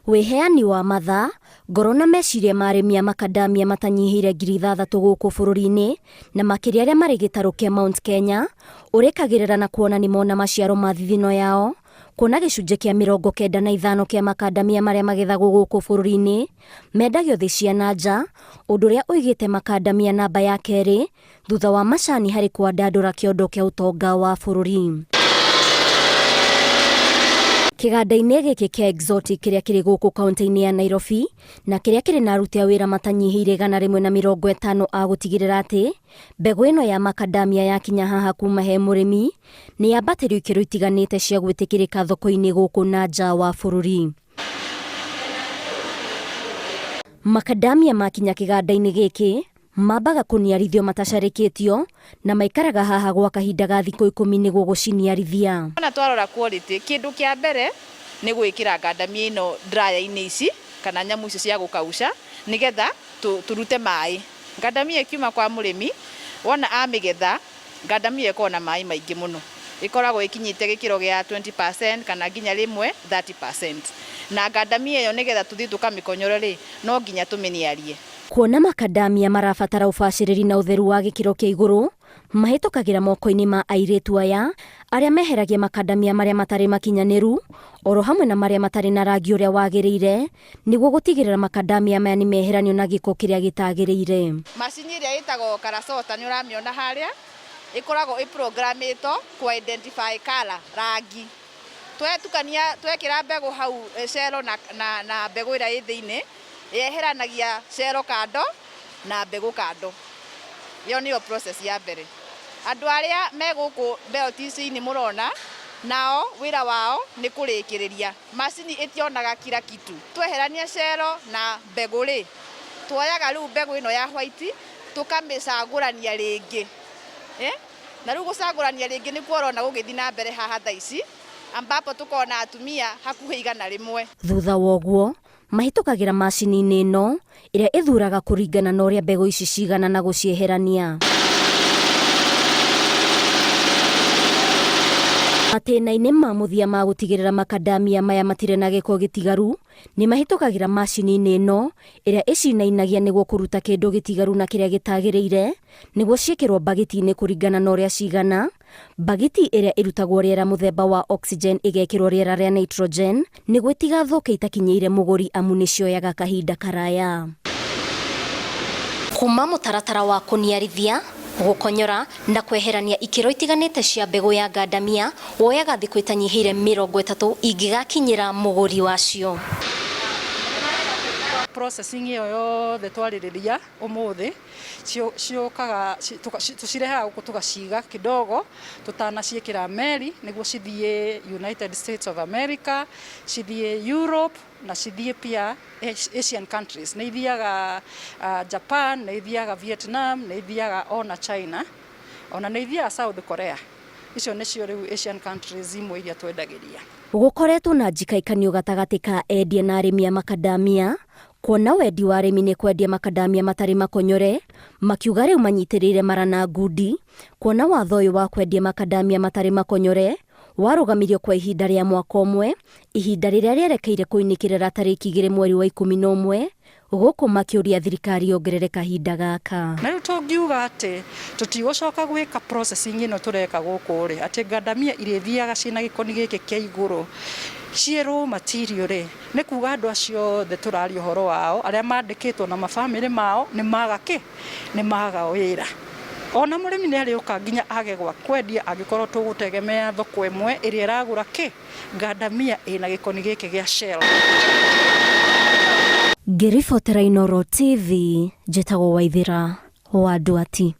Wĩheani wa mathaa, ngoro na meciria ma arĩmi a makadamia matanyihĩire 6,000 gũkũ bũrũri-inĩ na makĩria arĩa marĩ gĩtarũ kĩa Mount Kenya ũrĩkagĩrĩra na kuona nĩ mona maciaro ma thithino yao, kuona gĩcunjĩ kĩa 95 kĩa makadamia marĩa magethagwo gũkũ bũrũri-inĩ mendagio thĩ cia na nja, ũndũ ũrĩa ũigĩte makadamia namba ya kerĩ thutha wa macani harĩ kwandandũra kĩondo kĩa ũtonga wa bũrũri. Kĩganda-inĩ gĩkĩ kĩa Exotic kĩrĩa kĩrĩ gũkũ kaunti-inĩ ya Nairobi na kĩrĩa kĩrĩ na aruti a wĩra matanyihĩire 150 a gũtigĩrĩra atĩ mbegũ ĩno ya macadamia yakinya haha kuma he mũrĩmi nĩ yambatĩrio ikĩro itiganĩte cia gwĩtĩkĩrĩka thoko-inĩ gũkũ na nja wa bũrũri. Macadamia makinya kĩganda-inĩ gĩkĩ mambaga kũniarithio matacarĩkĩtio na maikaraga haha gwa kahinda ga thikũ 10 nĩguo gũciniarithia. Ona twarora quality, kĩndũ kĩa mbere nĩ gwĩkĩra ngandamia ĩno dryer-inĩ ici kana nyamũ icio cia gũkausha nĩgetha tũrute maĩ. Ngandamia ĩkiuma kwa mũrĩmi wona amĩgetha, ngandamia ĩkoragwo na maĩ maingĩ mũno. Ĩkoragwo ĩkinyĩte gĩkĩro gĩa 20% kana nginya rĩmwe 30%. Na ngandamia ĩyo nĩgetha tũthiĩ tũkamĩkonyore rĩ, no nginya tũmĩniarie. Kuona makadamia marabatara ũbacĩrĩri na ũtheru wa gĩkĩro kĩa igũrũ, mahĩtũkagĩra moko-inĩ ma airĩtu aya arĩa meheragia makadamia marĩa matarĩ makinyanĩru oro hamwe na marĩa matarĩ na rangi ũrĩa wagĩrĩire nĩguo gũtigĩrĩra makadamia maya nĩ meheranio na gĩko kĩrĩa gĩtagĩrĩire. Macini ĩrĩa ĩtagwo karasota nĩ ũramĩona harĩa, ĩkoragwo ĩprogramĩtwo kũ identify colour, rangi. Twetukania, twekĩra mbegũ hau cero na mbegũ ĩrĩa ĩ thĩinĩ, yeheranagia cero kando na mbegũ kando. Ĩyo nĩyo process ya mbere. Andũ arĩa me gũkũ belt ici-inĩ mũrona, nao wĩra wao nĩ kũrĩkĩrĩria. Macini ĩtionaga kila kitu. Tweherania cero na mbegũ rĩ, tuoyaga rĩu mbegũ ĩno ya white tũkamĩcagũrania rĩngĩ. Na rĩu gũcagũrania rĩngĩ nĩkuo ũrona gũgĩthiĩ na mbere haha thaa ici, ambapo tũkona atumia hakuhĩ 100. Thutha wa ũguo, mahĩtũkagĩra macini-inĩ ĩno ĩrĩa ĩthuraga kũringana na ũrĩa mbegũ ici cigana na gũcieherania. Matĩna-inĩ ma mũthia ma gũtigĩrĩra makadamia maya matirĩ na gĩko gĩtigaru, nĩ mahĩtũkagĩra macini-inĩ ĩno ĩrĩa ĩcinainagia nĩguo kũruta kĩndũ gĩtigaru na kĩrĩa gĩtagĩrĩire nĩguo ciĩkĩrwo mbagiti-inĩ kũringana na ũrĩa cigana. Mbagiti ĩrĩa ĩrutagwo rĩera mũthemba wa oxygen ĩgekĩrwo rĩera rĩa nitrogen nĩguo itigathũke itakinyĩire mũgũri amu nĩcioyaga kahinda karaya. Kuma mũtaratara wa kũniarithia, gũkonyora na kweherania ikĩro itiganĩte cia mbegũ ya ngandamia woyaga thikũ itanyihĩire 30 ingĩgakinyĩra mũgũri wacio. Processing ĩyo yothe twarĩrĩria ũmũthĩ ciũkaga, tũcirehaga gũkũ tũgaciga kidogo tũtanaciĩkĩra meri nĩguo cithiĩ United States of America, cithiĩ Europe na cithiĩ pia Asian countries. Nĩ ithiaga Japan, nĩ ithiaga Vietnam, nĩ ithiaga ona China, ona nĩ ithiaga South Korea. Icio nĩcio rĩu Asian countries imwe iria twendagĩria. Gũkoretwo na njikaikanio gatagatĩ ka endia na arĩmi a makadamia, kuona wendi wa arĩmi nĩ kwendia makadamia matarĩ makonyore, makiuga rĩu manyitĩrĩire mara na ngundi, kuona watho ũyũ wa kwendia makadamia matarĩ makonyore warũgamirio kwa ihinda rĩa mwaka ũmwe, ihinda rĩrĩa rĩerekeire kũinĩkĩrĩra tarĩki 2 mweri wa 11, gũkũ makĩũria thirikari yongerere kahinda gaka. Na rĩu tũngiuga atĩ tũtigũcoka gwĩka processing ĩno tũreka gũkũ rĩ, atĩ ngandamia irĩthiaga ciĩna gĩkoni gĩkĩ kĩa igũrũ ciĩ raw material rĩ, nĩ kuga andũ acio othe tũraria ũhoro wao, arĩa mandĩkĩtwo na mabamĩrĩ mao, nĩ maga kĩ? Nĩ maga wĩra. Ona mũrĩmi nĩ arĩũka nginya age gwa kwendia angĩkorwo tũgũtegemea thoko ĩmwe ĩrĩa ĩragũra kĩ? Ngandamia ĩna gĩkoni gĩkĩ gĩa shell. Ngĩribotera Inooro TV, njĩtagwo Waithĩra wa Nduati.